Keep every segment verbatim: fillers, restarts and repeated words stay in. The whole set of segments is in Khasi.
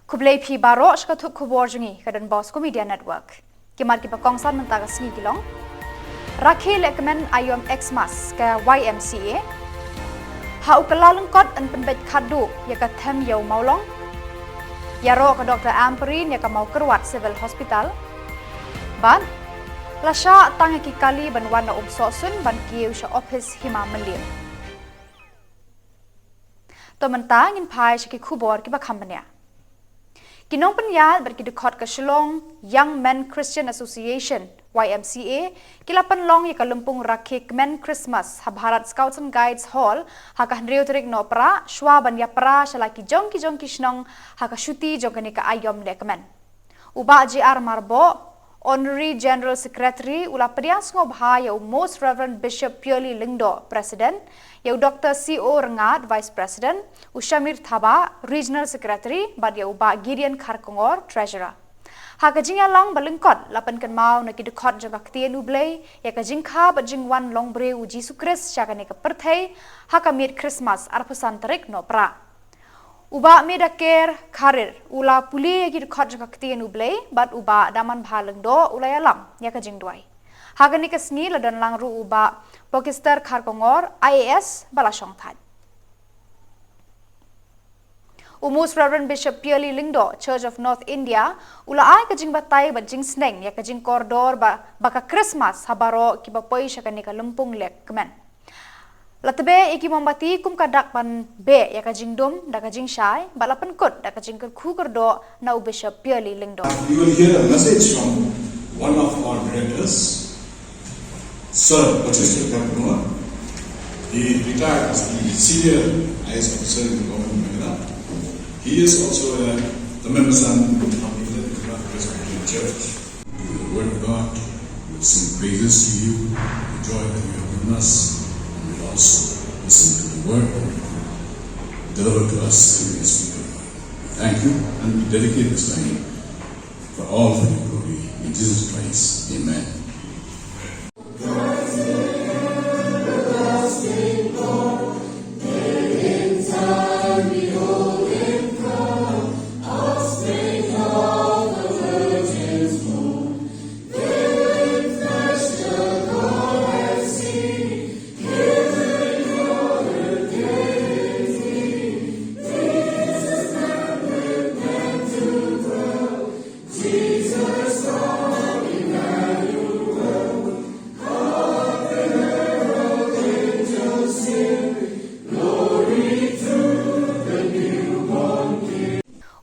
Khublei phi baroh sha ka thup khubor jong ngi ka Don Bosco Media Network. Ki mat kiba kongsan mynta ka sngi ki long: Rakhe lehkmen aïom Xmas ka Y M C A. Ha u kylla lyngkot yn pynbeit khatduh ïa ka them ïa u mawlong. Ïaroh ka Doctor Ampareen ïa ka Mawkyrwat Civil Hospital. Bad la shah tang ïa ki kali ban wan na Umsohsun ban kiew sha ophis Hima Mylliem. To mynta ngin phai sha ki khubor kiba kham bniah. Ki nongpynïaid bad ki dkhot ka Shillong Young Men Christian Association, Y M C A, ki la pynlong ïa ka lympung rakhe kmen Christmas ha Bharat Scouts and Guides Hall ha ka hynriew tarik Nohprah, shwa ban ïapra sha la ki jong ki jong ki shnong ha ka shuti jong kane ka aïom lehkmen. U Bah J R Marboh, Honorary General Secretary, u la pdiang sngewbha ïa u Most Reverend Bishop Pierly Lyngdoh, President, ïa u Doctor C O Rngat, Vice President, u Shamir Thabah, Regional Secretary, bad ïa u Bah Gideon Kharkongor, Treasurer. Ha ka jingïalang ba lyngkot la pynkynmaw na ki dkhot jong ka Ktien U Blei ïa ka jingkha bad jingwan longbriew u Jisu Khrist sha kane ka pyrthei ha ka miet Christmas arphew san tarik Nohprah. U Bah Medaker Kharir u la pule ïa ki dkhot jong ka Ktien U Blei bad u Bah Damanbha Lyngdoh u la ïalam ïa ka jingduwai. Ha kane ka sngi la don lang ruh u Bah Pokester Kharkongor, I A S, ba la shong thait. U Most Reverend Bishop Pierly Lyngdoh, Church of North India, u la ai ka jingbatai bad jingsneng ïa ka jingkordor ba, ba ka Christmas ha baroh kiba poi sha kane ka lympung lehkmen. La tbeh ïa ki mombati kum ka dak ban beh ïa ka jingdum da ka jingshai, bad la pynkut da ka jingkyrkhu kyrdoh na u Bishop Pierly Lyngdoh. You will hear a message from one of our directors, Sir Pachester Kharkongor. He retired as the senior I A S officer in the government of Meghalaya. He is also a, a member son of the Presbyterian Church. The word of God, we'll sing praises to you, the joy that you have given us, and we'll also listen to the word that you deliver to us through your speaker. Thank you, and we dedicate this time for all for your glory. In Jesus Christ, amen.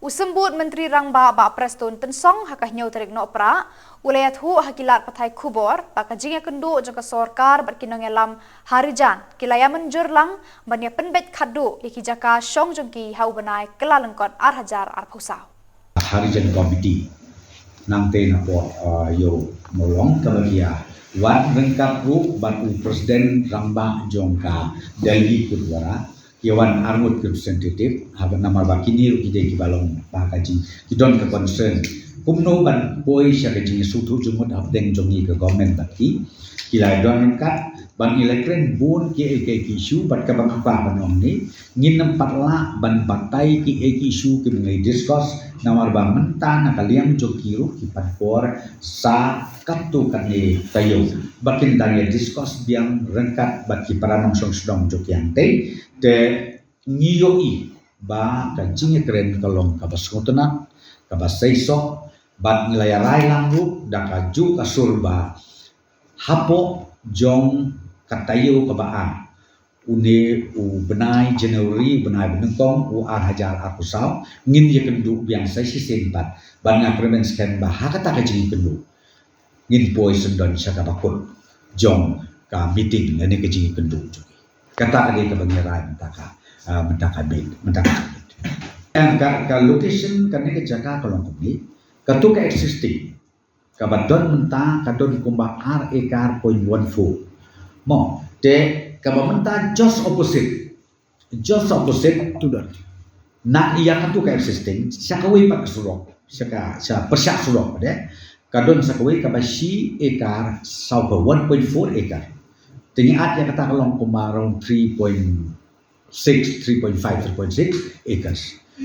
U Symbud Myntri Rangbah Bah Prestone Tynsong ha ka hynñiew tarik Nohprah u la ïathuh ha ki lad pathai khubor ba ka jingïakynduh jong ka sorkar bad ki nongïalam Harijan ki la ïamynjur lang ban ïapynbeit khatduh ïa ki jaka shong jong ki ha u bnai Kyllalyngkot ar hajar arphew saw. Harijan Committee. Nangta na por, ah, ïa u mawlong kaba ki ïa wan ryngkat ruh bad u President Rangbah jong ka Delhi Gurdwara, ki ïa wan arngut ki representative, haba namar ba kine ruh ki dei kiba long ba ka jing, ki don ka concern kumno ban poi sha ka jingsngewthuh jingmut hapdeng jong ngi ka government bad ki. Ki la don ryngkat bad ngi la kren bun kiei kiei ki issue bad kaba nga kwah ban ong ne, ngin ym pat lah ban batai kiei kiei ki issue kiba ngi discuss namar ba mynta na ka liang jong ki ruh ki pan por sa katto katne taïew. Ba kin dang ïa discuss biang ryngkat bad ki para nongshong shnong jong ki hangtei. Te ngi ïohi ba ka jingïakren ka long kaba sngewtynnat, kaba seisoh, bad ngi la ïa rai lang ruh da kajuh ka sur ba hapoh jong ka taïew kaba ar, une u bnai January, u bnai ba nyngkong u ar hajar arphew saw, ngin ïakynduh biang sa shisien pat. Bad nga kyrmen skhem ba ha kata ka jingïakynduh ngin poi syndon sha kaba kut jong ka meeting lane ka jingïakynduh jong ngi. Kata ka dei kaba ngi rai mynta ka, ah, mynta ka bit, mynta ka bit. Ka, ka location kane ka jaka ka long kumne, kato ka existing kaba don mynta ka don kumba ar acre point one four. Mo, te kaba mynta just opposite, just opposite to that. Na ïa kato ka existing, sha kawei pat ka surok, sha ka, sha pyrshah surok de. Ka don sha kawei kaba shi acre, saw ka one point four acre. Te ngi at ïa kata ka long kumba around three point six, three point five, three point six acres. Ka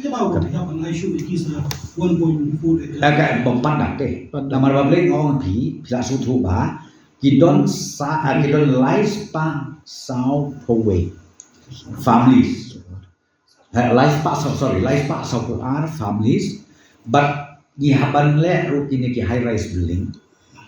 bym pat dak te. Namar ba Blei nga ong phi, phi la sngewthuh ba ki don sa, ah, ki don lai spah saw phew wei families. Eh, lai spah saw, sorry, lai spah saw phew ar families. But ngi hap ban leh ruh kine ki high rise building.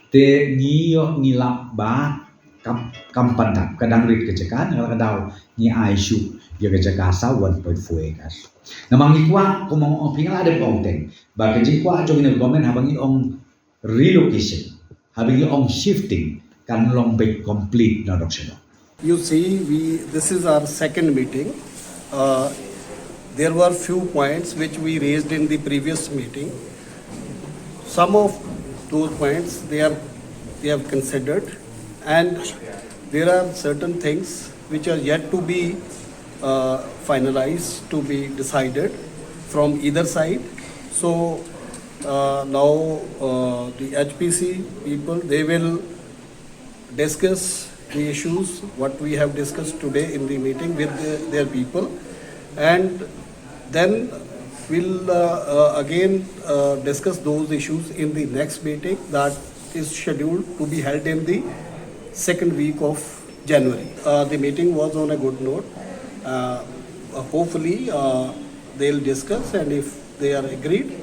Te ngi ïoh ngi lap ba kam, kam pat dak, ka dang rit ka jaka, na ka daw ngi ai shuh ïa ka jaka sa one point four acres. Namar ngi kwah, kumba nga ong phi, nga la dep ong teng ba ka jingkwah jong ngi na government haba ngi ong relocation, haba ngi ong shifting, kan long beit complete na dok sha dok. You see, we, this is our second meeting. Uh, there were few points which we raised in the previous meeting. Some of those points they are, they have considered, and there are certain things which are yet to be, uh, finalized, to be decided from either side. So, uh, now, uh, the H P C people, they will discuss the issues, what we have discussed today in the meeting with the, their people, and then we'll, uh, uh, again, uh, discuss those issues in the next meeting that is scheduled to be held in the second week of January. Uh, the meeting was on a good note. Uh, hopefully, uh, they'll discuss, and if they are agreed,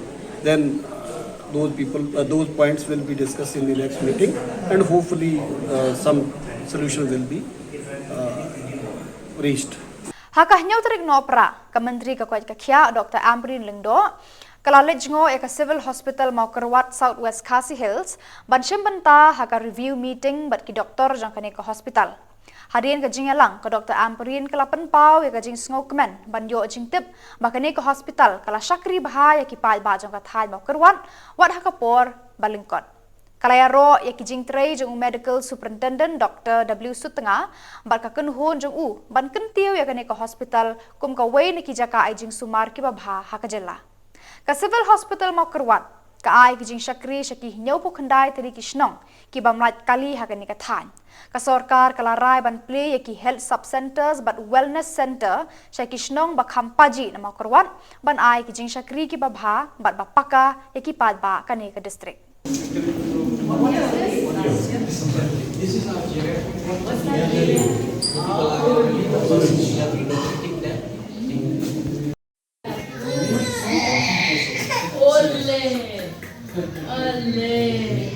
then, uh, those people, uh, those points will be discussed in the next meeting, and hopefully, uh, some solution will be, uh, reached. Ha ka hynñiew tarik Nohprah, ka Myntri ka koit ka khiah, Doctor Ampareen Lyngdoh, ka la leit jngoh ïa ka Civil Hospital Mawkyrwat, South West Khasi Hills, ban shim bynta ha ka review meeting bad ki doktor jong kane ka hospital. Hadien ka jingïalang, ka Doctor Ampareen ka la pynpaw ïa ka jingsngewkmen ban ïoh jingtip ba kane ka hospital ka la shakri bha ïa ki paidbah jong ka thaiñ Mawkyrwat, wat ha ka por ba lyngkot. Ka la ïaroh ïa ki jingtrei jong u Medical Superintendent Doctor W Sutnga bad ka kynhun jong u ban kyntiew ïa kane ka hospital kum kawei na ki jaka ai jingsumar kiba bha ha ka jylla. Ka Civil Hospital Mawkyrwat ka ai ki jingshakri sha ki hynñiewphew khyndai tylli ki shnong ki bym lait kali ha kane ka thaiñ. Ka sorkar ka la rai ban plie ïa ki health sub centers bad wellness center sha ki shnong ba kham pajih na Mawkyrwat ban ai ki jingshakri kiba bha bad ba paka ïa ki paidbah kane ka district. Ole. Ole.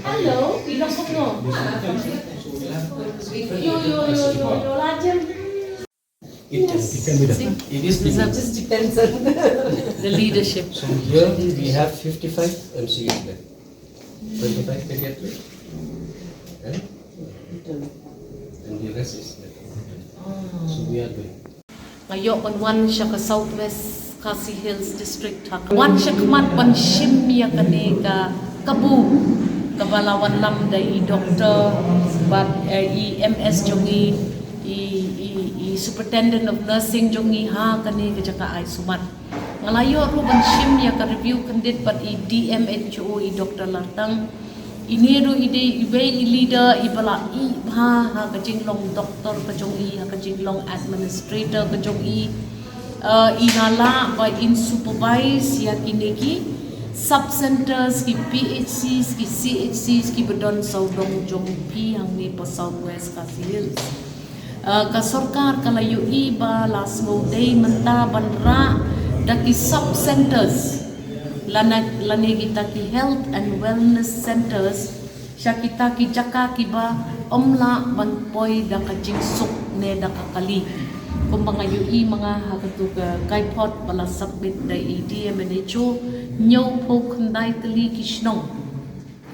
Hello, we don't know. Yo, yo, yo, yo, yo, Rajan. It can, it can be done. It is being done. Just depends on the leadership. So here we have fifty-five M C Us left. Twenty-five pediatric. Eh? And the rest is left. So we are doing. Nga ïoh ban wan sha ka South West Khasi Hills District ha ka wan sha khmat ban shim ïa kane ka kabu kaba la wanlam da i doktor bad, eh, i M S jong i, i, i, i Superintendent of Nursing jong i ha kane ka jaka ai sumat. Nga la ïoh ruh ban shim ïa ka review khyndiat bad i D M H O, i Doktor Lartang. Ine ruh i dei iwei i leader iba la ïeit bha ha ka jinglong doktor ka jong i, ha ka jinglong administrator ka jong i. Eh, i la lah ba in supervise ïa kine ki sub centers, ki P H Cs, ki C H Cs kiba don sawdong jong phi hangne ha South West Khasi Hills. Eh, ka sorkar ka la ïohi ba la sngewdei mynta ban rah da ki sub centers lane, lane kita ki health and wellness centers sha kita ki jaka kiba ym lah ban poi da ka jingsuk ne da ka kali. Kumba nga ïohi ma nga ha katu ka kaipot ba la submit da i D M H O, hynñiewphew khyndai tylli ki shnong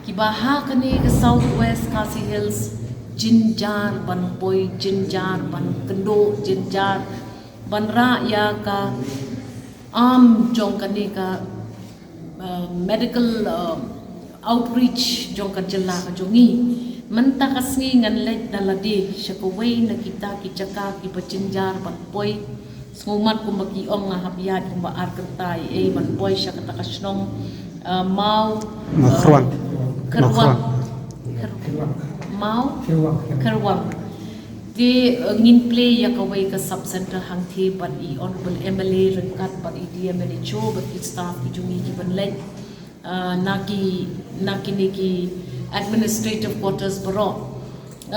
kiba ha kane ka South West Khasi Hills jynjar ban poi, jynjar ban kynduh, jynjar ban rah ïa ka arm jong kane ka, uh, medical, uh, outreach jong ka jylla ka jong i. Mynta ka sngi ngan leit da lade sha kawei na kita ki jaka kiba jynjar ban poi. Sngewmat kumba ki ong, nga hap ïaid kumba ar kynta ei ei ban poi sha kata ka shnong, eh, Maw, Maw eh, Kyrwang. Kyrwang. Maw Kyrwang. Kyrwang. Kyrwang. Te, eh, ngin plie ïa kawei ka sub center hangthie bad i Honorable M L A ryngkat bad i D M N H O bad ki staff ki jong ngi ki ban leit, eh, na ki, na kine ki administrative quarters baroh.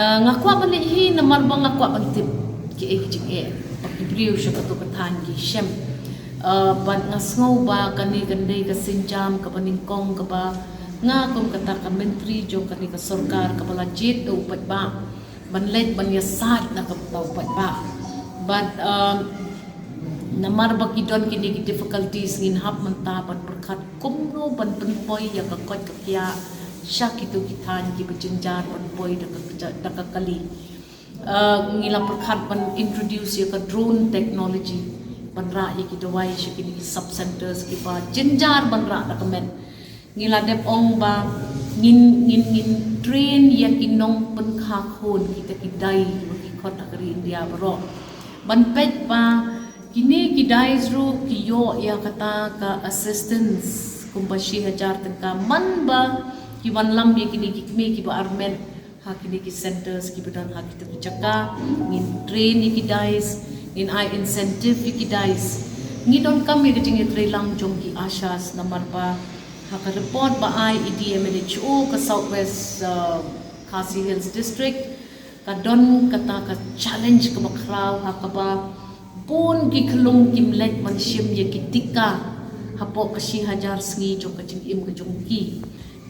Eh, nga kwah ban leit hi namar ba nga kwah ban tip kiei ki jingeh ba ki briew sha kato ka thaiñ ki shem. Eh, bad nga sngew ba kane kan dei ka sienjam kaba nyngkong kaba nga kum kata ka myntri jong kane ka sorkar kaba la jied da u paidbah ban leit ban ïasaid na ka bynta u paidbah. Bad, um, namar ba ki don kine ki difficulties, ngin hap mynta ban pyrkhat kumno ban pynpoi ïa ka koit ka khiah sha kito ki thaiñ kiba jynjar ban poi da ka, da ka kali. Uh, ngi la pyrkhat ban introduce ïa ka drone technology ban rah ïa ki dawai sha kine ki sub centers kiba jynjar ban rah da ka met. Ngi la dep ong ba ngin, ngin, ngin train ïa ki nongpynkha khun, kita ki dai ba ki khot ha ka ri India baroh, ban peit ba kine ki dai ruh ki ïoh ïa kata ka assistance kumba shi hajar tyngka man ba ki wanlam ïa kine ki kmie kiba armet ha kine ki centers kiba don ha kito ki jaka. Ngin train ïa ki dais, ngin ai incentive ïa ki dais. Ngi donkam ïa ka jingïatreilang jong ki ASHAs namar ba ha ka report ba ai i D M N H O ka South West, uh, Khasi Hills District, ka don kata ka challenge kaba khraw ha kaba bun ki khyllung kim leit ban shim ïa ki tika hapoh ka shi hajar sngi jong ka jingim ka jong ki.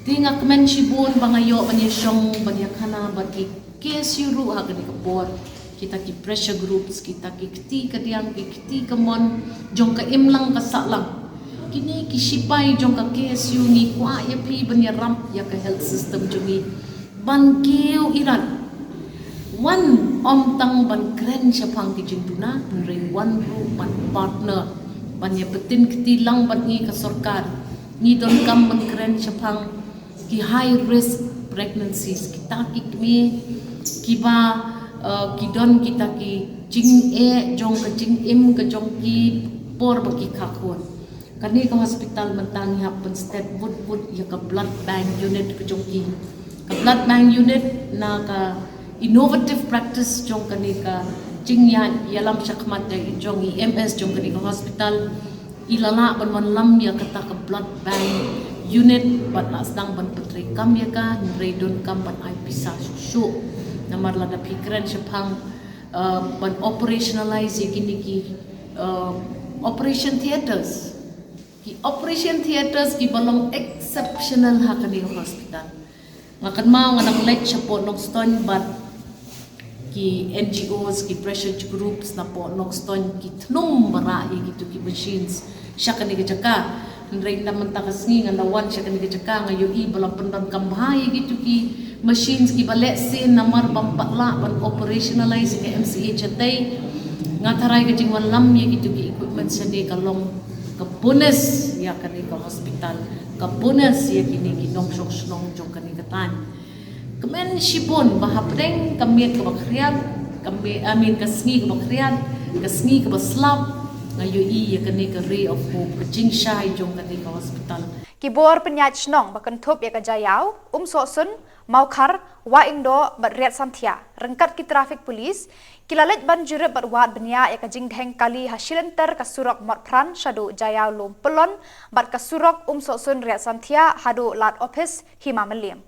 Te nga kmen shibun ba nga ïoh ban ïashong ban ïakhana bad ki K S U ruh ha kane ka por. Kita ki pressure groups, kita ki kti kadiang, ki kti kamon jong ka imlang ka sahlang. Kine ki shipai jong ka K S U, ngi kwah ïa phi ban ïarap ïa ka health system jong ngi ban kiew irat. Wan, ym tang ban kren shaphang ki jingduna, hynrei wan ruh ban partner, ban ïa pyntin kti lang bad ngi ka sorkar. Ngi donkam ban kren shaphang ki high risk pregnancies, kita ki kmie kiba, uh, ki don kita ki jingeh jong ka jingim ka jong ki por ba ki kha khun. Kane ka hospital mynta ngi hap pynstet wut wut ïa ka blood bank unit ka jong ki. Ka blood bank unit na ka innovative practice jong kane ka jingïalam shakhmat jong i M S jong kane ka hospital. I la lah ban wanlam ïa kata ka blood bank unit bad la sdang ban pyntreikam ïa ka, hynrei donkam ban ai pisa shuh shuh. Namar lada phi kren shaphang, uh, ban operationalize ïa kine ki, uh, operation theatres. Ki operation theatres kiba long exceptional ha kane ka hospital. Nga kynmaw nga dang leit shapoh Nongstoiñ bad ki N G Os, ki pressure groups napoh Nongstoiñ ki thnum ba rah ïa kito ki machines sha kane ka jaka. Hynrei na mynta ka sngi nga la wan sha kane ka jaka, nga ïohi ba la pyndonkam bha ïa kito ki machines kiba lehse namar bym pat lah ban operationalize ïa ka M C H hatei. Nga tharai ka jingwanlam ïa kito ki equipment shane ka long ka bonus ïa kane ka hospital, ka bonus ïa kine ki nongshong shnong jong kane ka thaiñ. Kmen shibun ba hapdeng ka miet kaba khriat, ka mi-, I mean, ka sngi kaba khriat, ka sngi kaba slap, nga ïohi ïa kane ka ray of hope, ka jingshai jong kane ka hospital. Ki bor pynïaid shnong ba kynthup ïa ka Jaïaw, Umsohsun, Mawkhar, Wahingdoh bad Riatsamthiah ryngkat ki traffic police ki la leit ban jurip bad wad bniah ïa ka jingdheng kali ha shilynter ka surok Motphran shaduh Jaïaw Lum Pyllun bad ka surok Umsohsun Riatsamthiah haduh Lad Ophis Hima Mylliem.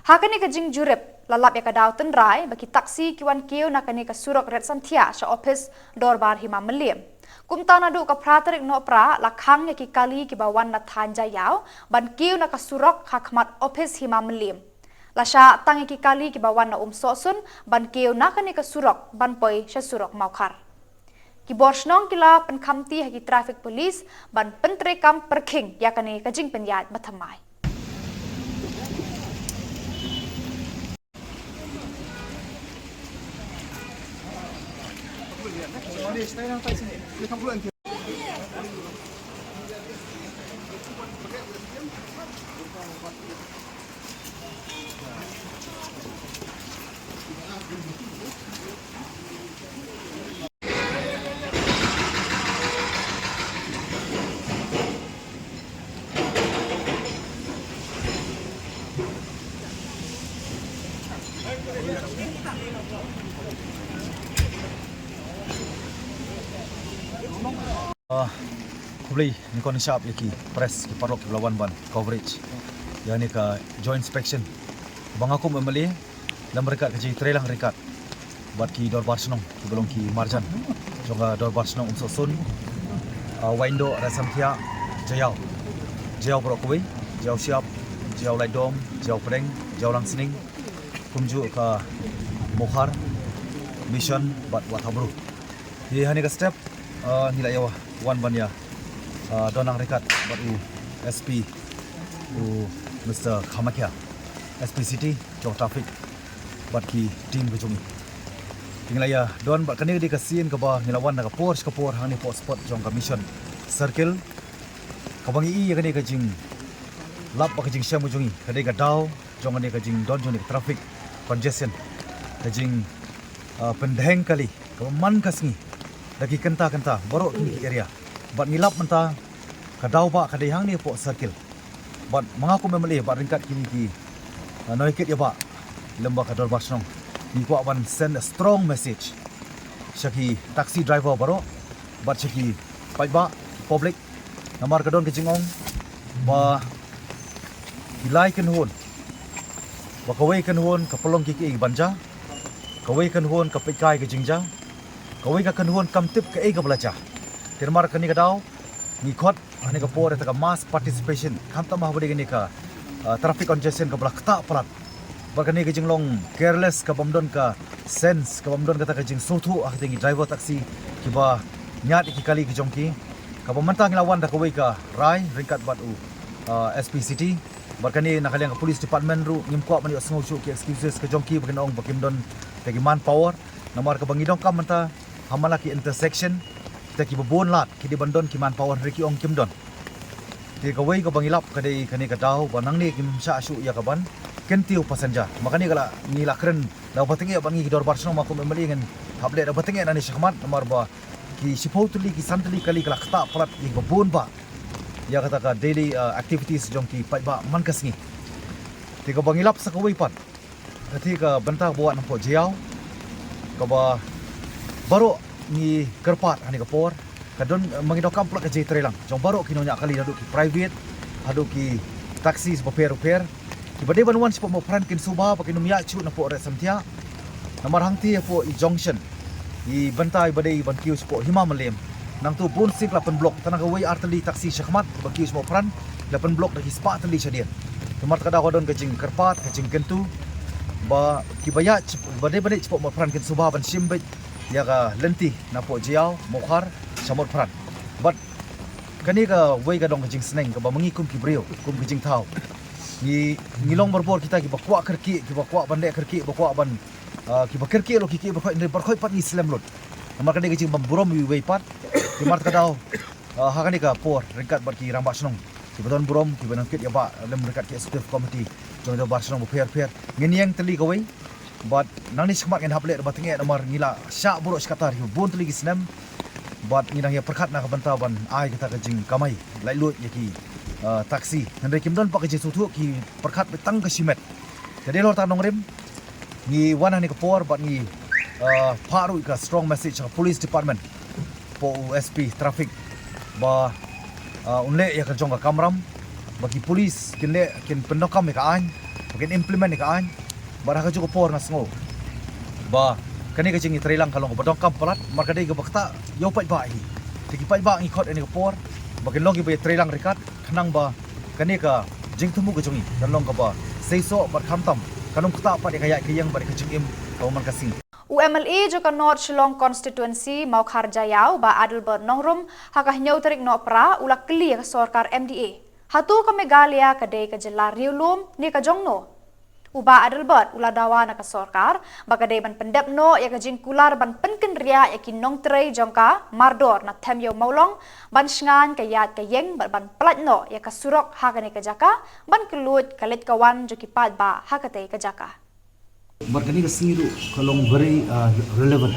Ha kane ka jingjurip la lap ïa ka daw tynrai ba ki taksi ki wan kiew na kane ka surok Riatsamthiah sha ophis Dorbar Hima Mylliem. Kumta naduh ka phra tarik Nohprah la khang ïa ki kali kiba wan na thaiñ Jaïaw ban kiew na ka surok ha khmat ophis Hima Mylliem. La shah tang ïa ki kali kiba wan na Umsohsun ban kiew na kane ka surok ban poi sha surok Mawkhar. Ki bor shnong ki la pynkhamti ha ki traffic police ban pyntreikam pyrkhing ïa kane ka jingpynïaid bathymmai. Ah, khublei, ngi kong shap ïa ki press, ki paralok kiba la wan ban coverage ïa kane ka joint inspection ba nga kum M L A lem ryngkat ka jingtreilang ryngkat bad ki dorbar shnong kiba long ki marjan jong ka dorbar shnong Umsohsun, ah, Waindoh, Raisamthiah, Jaïaw, Jaïaw baroh kawei, Jaïaw Shyiap, Jaïaw Laitdom, Jaïaw Pdeng, Jaïaw Langsning, kumjuh ka Mawkhar, Mission bad Wahthawbru. Te ha kane ka step, ah, ngi la ïa wan ban ïa, ah, don lang ryngkat bad u S P, u Mister Kamakhia, S P City jong traffic bad ki team ka jong ngi. Te ngi la ïa don bad kane ka dei ka sien kaba ngi la wan na ka por sha ka por hangne hapoh spot jong ka Mission Circle, kaba ngi i ïa kane ka jinglap bad ka jingshem ka jong ngi ka dei ka daw jong kane ka jingdon jong kane ka traffic congestion, ka jing, ah, pyndheng kali kaba man ka sngi da ki kynta kynta baroh kine ki area. Bad ngi lap mynta ka daw ba ka dei hangne hapoh circle. Bad ma nga kum M L A bad ryngkat kine ki, ah, nongkit ïa ba lem bad ka dorbar shnong, ngi kwah ban send a strong message sha ki taxi driver baroh bad sha ki paidbah, public. Namar ka don ka jingong ba ki lai kynhun, ba kawei kynhun ka pynlong kiei kiei ban jia, kawei kynhun ka peit kai ka jingjia, kawei ka kynhun kam tip kaei kaba la jia. Te namar kane ka daw ngi khot ha kane ka por ïa kata ka mass participation, khamtam haba dei kane ka, ah, traffic congestion kaba la ktah palat. Bad kane ka jinglong careless, kabym don ka sense, kabym don kata ka jingsngewthuh ha kita ki driver taxi kiba ñiad ïa ki kali ka jong ki. Kaba mynta ngi la wan da kawei ka rai ryngkat bad u, ah, S P City. Bad kane na ka liang ka police department ruh ngim kwah ban ïohsngew shuh ki excuses ka jong ki ba kin ong ba kim don kita ki manpower. Namar kaba ngi donkam mynta ha man la ki intersection, kita kiba bun lad ki dei ban don ki manpower, hynrei ki ong kim don. Te kawei kaba ngi lap ka dei kane ka daw ba nangne kim shah shuh ïa ka ban kyntiew passenger. Ma kane ka la ngi la kren da ba tyngeh bad ngi ki dorbar shnong, ma kum M L A ngin hap leh da ba tyngeh nangne shakhmat, namar ba ki shiphew tylli ki san tylli kali ka la ktah palat ïa kiba bun ba ïa kata ka daily, uh, activities jong ki paidbah man ka sngi. Te kaba ngi lap sa kawei pat, kata ka bynta kaba wad na pdeng Jaïaw, kaba baroh ngi kyrpad ha kane ka por, ka don, eh, ma ngi donkam palat ka jingtreilang jong baroh ki nongñiah kali, naduh ki private haduh ki taxis bapher bapher, kiba dei ban wan shapoh Mawphran kin sngewbha ba kin ym ïaid shuh na pdeng Raisamthiah. Namar hangtei hapoh i junction, i bynta iba dei ban kiew shapoh Hima Mylliem, nangta bun sien ki la pynblock, tang na kawei ar tylli taxi shakhmat ba kiew shapoh Mawphran la pynblock da ki spah tylli shadien. Namar kata ka daw ka don ka jingkyrpad, ka jingkyntu ba kiba ïaid, ba dei ban ïaid shapoh Mawphran kin sngewbha ban shim beit ïa ka lynti na pdeng Jaïaw, Mawkhar sha Mawphran. Bad kane kawei ka don ka jingsneng kaba ma ngi kum ki briew, kum ki jingthaw, ngi, ngi long barabor kita kiba kwah kyrkieh, kiba kwah ban leh kyrkieh, ba kwah ban, ah, kiba kyrkieh lut kiei kiei baroh, hynrei baroh pat ngi slem lut. Namar ka dei ka jingbymburom iwei pat. Namar kata ka daw, ah, ha kane ka por ryngkat bad ki rangbah shnong kiba don burom, kiba nongkit ïa ba lem ryngkat ki executive committee jong ki dorbar shnong bapher bapher, ngin ïeng tylli kawei. Bad nangne shakhmat ngin hap leh da ba tyngeh namar ngi la shah burom shi katta ïa bun tylli ki snem. Bad ngi dang ïa pyrkhat na ka bynta ban ai kata ka jingkamai laitluid ïa ki, ah, taxi, hynrei kim don pat ka jingsngewthuh, ki pyrkhat beit tang ka shimet. Te dei halor kata nongrim ngi wan ha kane ka por bad ngi, ah, phah ruh ka strong message sha ka police department, hapoh u S P traffic, ba, ah, un leh ïa ka jong ka kamram, ba ki police kin leh, kin pyndonkam ïa ka aiñ, ba kin implement ïa ka aiñ. Bad ha kajuh ka por nga sngew ba kane ka jingïatreilang ka long kaba donkam palat, namar ka dei kaba ktah ïa u paidbah hi. Te ki paidbah ngi khot ha kane ka por ba kin long kiba ïatreilang ryngkat, khnang ba kane ka jingthmu ka jong ngi kan long kaba seisoh bad khamtam kan ym ktah pat ïa ka ïaid ka ïeng bad ïa ka jingim kaba man ka sngi. U M L A jong ka North Shillong Constituency Mawkhar Jaïaw, Bah Adelbert Nongrum, ha ka hynñiew tarik Nohprah u la kylli ïa ka sorkar M D A, hato ka Meghalaya ka dei ka jylla riewlum ne ka jongno? U Bah Adelbert u la dawa na ka sorkar ba ka dei ban pyndep noh ïa ka jingkular ban pynkynriah ïa ki nongtrei jong ka mardor na Them Ïew Mawlong, ban shngaiñ ka ïaid ka ïeng bad ban pyllait noh ïa ka surok ha kane ka jaka, ban kylluid ka leit ka wan jong ki paidbah ha katei ka jaka. Bad kane ka sngi ruh ka long very, uh, relevant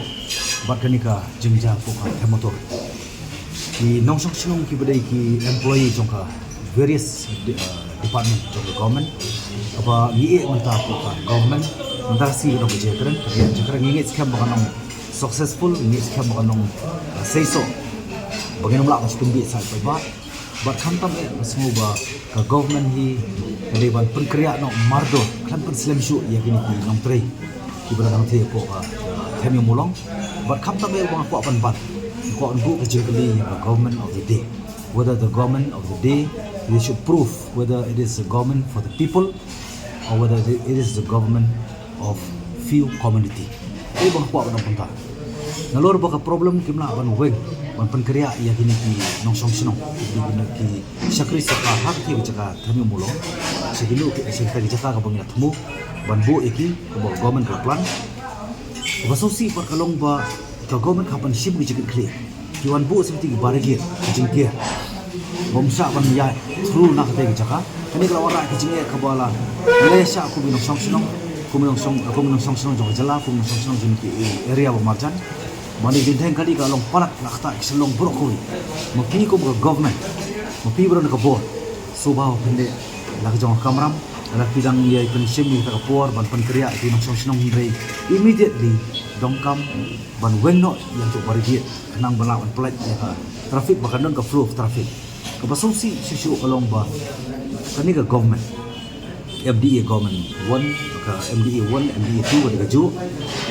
bad kane ka jingjia hapoh ka Them Motor. Ki nongshong shnong kiba dei ki employee jong ka various de-, uh, department jong ka government, kaba ngi ïeh mynta hapoh ka government, mynta ka sngi ka dang ka jingkren, ka jingkren, ngi ngeit skhem ba kan long successful, ngi ngeit skhem ba kan long, uh, seisoh. Ba ngin ym lah ban shu pynbeit sha paidbah. Bad khamtam eh nga sngew ba ka government hi ka dei ban pynkhreh noh mardor, khlem pynslem shuh ïa kine ki nongtrei kiba dang nangtei hapoh ka, uh, Them Ïew Mawlong. Bad khamtam eh ba nga kwah ban bat, nga kwah ban buh ka jingkylli ïa ka government of the day, whether the government of the day they should prove whether it is a government for the people or whether it is the government of few community. Te ba nga kwah ban ong kumta. Nalor ba ka problem kim lah ban weng ban pynkhreh ïa kine ki nongshong shnong, kine ki shakri sorkar ha kine ki jaka Them Ïew Mawlong, sha kine ki, sha kita ki jaka kaba ngi la thmu ban buh ïa ki, kaba government ka plan. Kaba sngewsih pat ka long ba ka government ka hap ban shim ki jingkitkhlieh. Ki wan buh sha kata ki barrier, ki jingker. Bym shah ban ïaid through na kata ka jaka. Kane ka la wanrah ki jingeh kaba la leh shah kum ki nongshong shnong, kum ki nongshong, kum ki nongshong shnong jong ka jylla, kum ki nongshong shnong jong ki area ba marjan. Ba kane ka jingtheng kali ka long palat na kata ki shnong baroh kawei. Ma phi kum ka government, ma phi ba don ka bor, sngewbha ban pyndep la ka jong ka kamram, lada phi dang ïai pynshim ïa kata ka por ban pynkhreh ïa ki nongshong shnong, hynrei immediately donkam ban weng noh ïa kata ka barrier khnang ban lah ban pynlait ïa ka traffic, ba kan don ka flow of traffic. Kaba sngewsih shuh shuh ka long ba kane ka government, M D A government one, ka M D A one, M D A two, ka dei kajuh.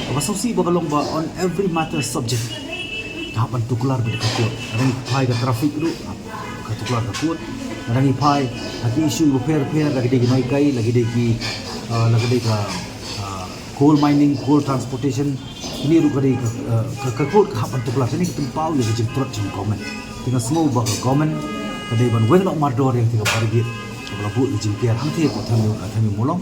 Kaba sngewsih ba ka long ba on every matter subject ka hap ban tuklar bad ka court. Lada ngi phai ka traffic ruh, ka tuklar ka court. Lada ngi phai ha ki issue bapher bapher, la ki dei ki nonghikai, la ki dei ki, uh, la ki dei ka, uh, coal mining, coal transportation, kine ruh ka dei ka, eh, ka, ka court ka hap ban tuklar. Kane ka pynpaw ïa ka jingtlot jong ka government. Te nga sngew ba ka government ka dei ban weng noh mardor ïa kata ka barrier kaba la buh ïa ka jingker hangtei hapoh Them Ïew, eh, Them Ïew Mawlong.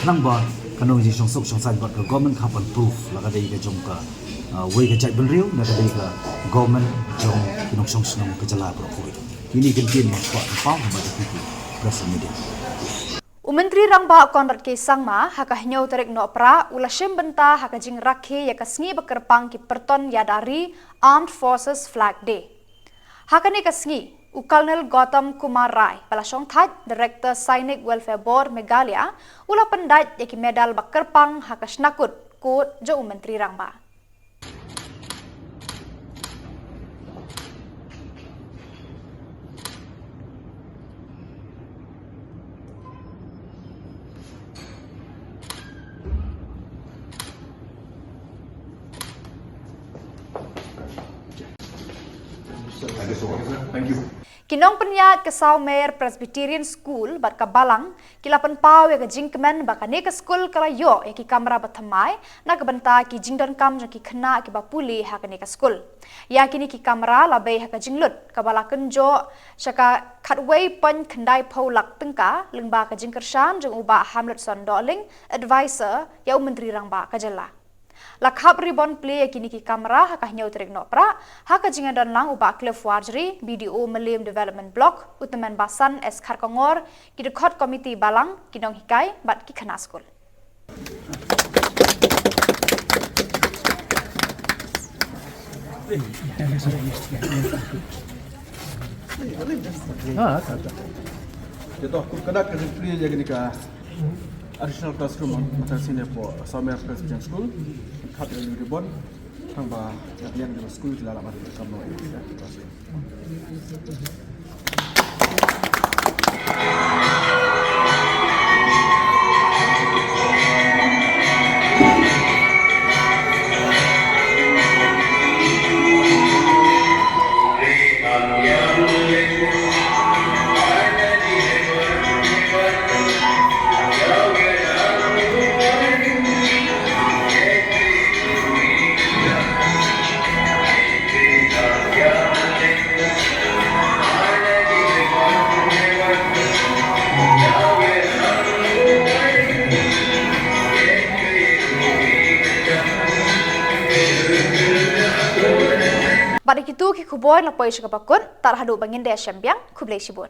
Khnang ba kan long jingshongsuk shongsaiñ, bad ka government ka hap ban prove la ka dei ka jong ka, eh, wei ka jaitbynriew, la ka dei ka government jong ki nongshong shnong ka jylla baroh kawei. Kine ki kyntien nga kwah pynpaw ha ka press media. U Myntri Rangbah Conrad K Sangma ha ka hynñiew tarik Nohprah u la shim bynta ha ka jingrakhe ïa ka sngi ba kyrpang ki pyrton ïada ri, Armed Forces Flag Day. Ha kane ka sngi, u Colonel Gautam Kumar Rai, ba la shongthait, Director Sainik Welfare Board Meghalaya, u la pyndait ïa ki medal ba kyrpang ha ka shyllangkut court jong u Myntri Rangbah. Thank you. Ki nongpynïaid ka Sawmer Presbyterian School bad ka balang ki la pynpaw ïa ka jingkmen ba kane ka skul ka la ïoh ïa ki kamra bathymmai na ka bynta ki jingdonkam jong ki khynnah kiba pule ha kane ka skul. Ïa kine ki kamra la bei ha ka jinglut kaba la kynjoh sha ka khatwei point khyndai phew lak tyngka lyngba ka jingkyrshan jong u Bah Hamletson Dohling, Advisor ïa u Myntri Rangbah ka jylla. La khap ribbon plie ïa kine ki kamra ha ka hynñiew tarik Nohprah, ha ka jingïadon lang u Bah Cliff Warjri, B D O Mylliem Development Block, u Tymmen Basan S Kharkongor, ki dkhot komiti balang, ki nonghikai bad ki khynnah skul. Jyto, kumno ka jingplie ïa kane ka additional classroom, mater senior hapoh Sawmer Presbyterian School. Khap ïa u ribbon, tang ba ïa kane ka school ki la lah ban kam noh ïa ka classroom. Bad ïa kito ki khubor la poi sha kaba kut, tad haduh ban ïa shem biang, khublei shibun.